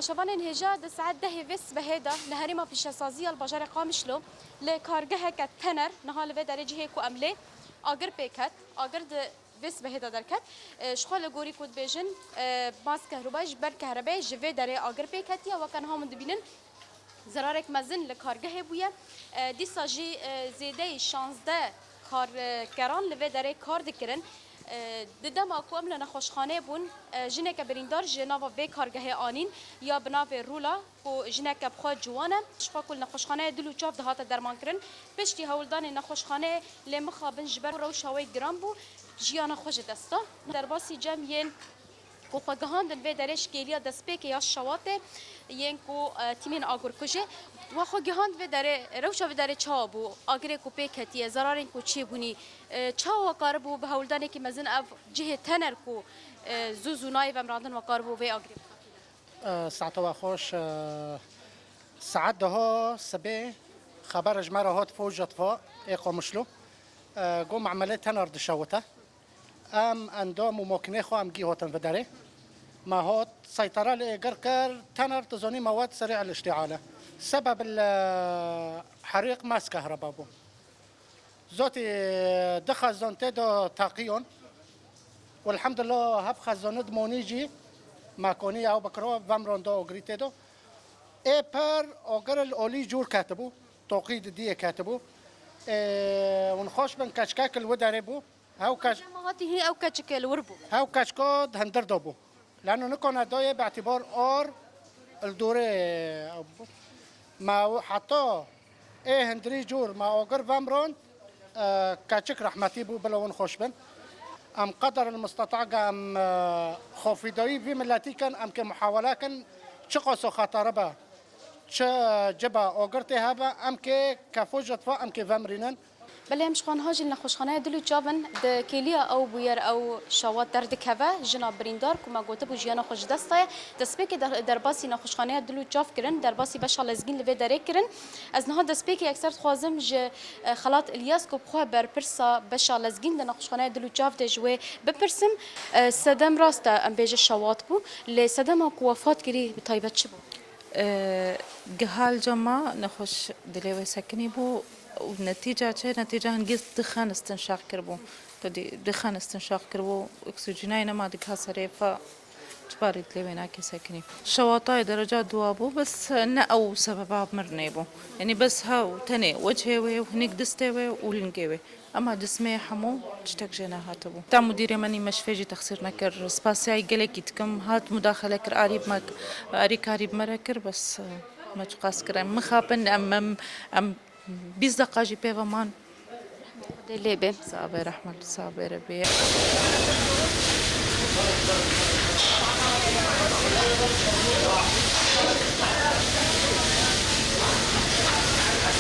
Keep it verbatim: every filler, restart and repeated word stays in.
Şevanên hêja di saet dehê vê sibehê de li herêma pîşesaziya li bajarê Qamişlo li kargeheke Tener, niha li vê derê cihê ku em lê agir pê ket, agir di vê sibehê de derket. E, ji xwe li gorî ku dibêjin, e, baz kehrubayê ji ber kehrebeyê ji vê derê agir pê ketiye, weke niha hûn dibînin zerarek mezin li kargehê bûye. E, dîsa jî, e, zêdeyî şazdeh karkeran li vê derê kar dikirin. E, di dema ku em li nexweşxaneyê bûn, e, jineke birîndar ji nava vê kargehê anîn ya bi navê Rûla, ku jineke bi xwe ciwan e. Ji xwe ku li nexweşxaneya dil û çav dihate dermankirin, piştî hewldanê nexweşxaneyê lê mixabin ji ber rewşa wê giran bû, jiyana xwe ji dest da. Derbasî cem yên ku xwe gihandin vê derê ji kêliya destpêkê ya şewatê yên ku, e, tîmên agirkujê wa xwe gihand vê derê, rewşa vê derê çawa bû? Agirê ku pê ketiye, zerarên ku çêbûnî, e, çawa we karibû bi hewldanekî mezin ev cihê Tener ku, e, zû zû nayê vemrandin we karibû vê agirê bixapîne? E, saeta we xweş. E, saet deha sibê xeber ji me re hat Foja Tfa ê Qamişlo. E, got memelê Tener dişewite. Em endam û makînê xwe em gî hatin vê derê. Me hat seytara li êgir kir, Tener tu zanî mewad serî el îştîal e. Sebeb el, e, herîq mez kehreba bû. Zotî du xezan tê de teqiyan. Welhamdulillah hev xezanê dimonî jî me konî ew bikiro, vemron da ogrî tê de. Ê per agir li olî cûr ketibû, toqî di diyê ketibû. Ê, hûn xweş bin keçikek li wê derê bû. Hew keç- Dema hatî hî ew keçik li wir bû. Hew keçika di hindir de bû. Lano nikane dayê bi îtîbar ar li dorê ew bû. Me heta ê hindirî cûr me agir vemrand, e, keçik rehmetî bû, bila hûn xweş bin. Em qeder el misteta ge em, e, xafîdayî vî miletî kin, em kê muhawele kin, çiqas xetere be, çi cibe agir tê hebe, em kê kefo ji tva, em kê vemrînin. Belê em ji xwe niha jî li nexweşxaneya dil û çav in, di kêliya ew bûyer, ew şewat derdikeve, jina birîndar ku me gotibû jiyana xwe ji dest daye. Destpêkê der-, derbasî nexweşxaneya dil û çav kirin, derbasî beşa lezgîn li vê derê kirin. Ez niha destpêkê yekser dixwazim ji, e, Xelat Îlyas ku bi xwe berpirsa beşa lezgîn di nexweşxaneya dil û çav de ji wê bipirsim. E, sedem rast e, em bêje şewat bû, lê sedema ku wefat kirî bi taybet çi bû? E, Giha li cem me nexweş dilê wê sekinî bû û netîca çi? Netîca hingî dixan istinşaq kiribû. Tu dî-, dixan istinşaq kiribû, oksîjînayê nema digiha serê fa çibarî dilê wê nakê sekinî. Şewatayê dereca dua bû, bes ne ew sebeba mirinê bû. Yanî bes hew tenê wechê wê û hinek distê wê û lingê wê. Ema cismê hemû tiştek jê nehatibû. Ta mudîrê me nî me ji fê jî texsîr nekir. Spasiya gelekî dikim. Hat mudaxele kir, arî bi me, arîkarî bi me re kir, bes, e, me çiqas kir. Em mixapin, em, em, em bîst deqa jî pê ve man. Xwedê lê bê. Sabe rehmet, sabe re bê.